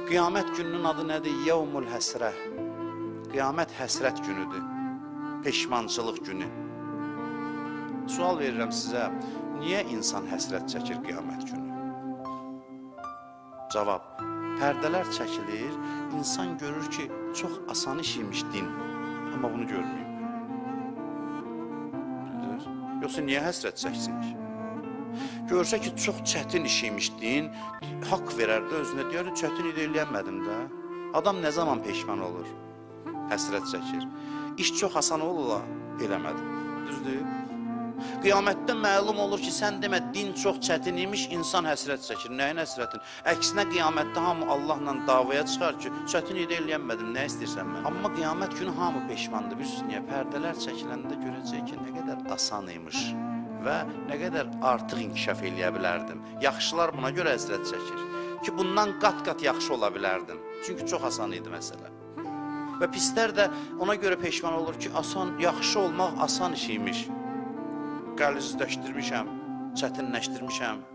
Qiyamət gününün adı nədir? Yevmul həsrə. Qiyamət həsrət günüdür. Peşmançılıq günü. Sual verirəm sizə, niyə insan həsrət çəkir qiyamət günü? Cavab: pərdələr çəkilir, insan görür ki, çox asan iş imiş din, amma bunu görməyib. Bildiniz? Yoxsa niyə həsrət çəksin ki? Görsə ki, çox çətin iş imiş din, haqq verər də özünə, deyər, çətin idi, eləyəmədim də. Adam nə zaman peşman olur? Həsrət çəkir. İş çox asan olur, eləmədim. Düzdür? Qiyamətdə məlum olur ki, sən demə, din çox çətin imiş, insan həsrət çəkir. Nəyin həsrətin? Əksinə qiyamətdə hamı Allahla davaya çıxar ki, çətin idi, eləyəmədim, nə istəyirsən mən? Amma qiyamət günü hamı peşmandır. Bilirsiniz niyə? Pərdələr çəkiləndə görəcək ki, nə qədər asan imiş və nə qədər artıq inkişaf eləyə bilərdim. Yaxşılar buna görə həsrət çəkir ki, bundan qat-qat yaxşı ola bilərdim. Çünki çox asan idi məsələ. Və pislər də ona görə peşman olur ki, asan, yaxşı olmaq asan iş imiş. Qəlizləşdirmişəm, çətinləşdirmişəm.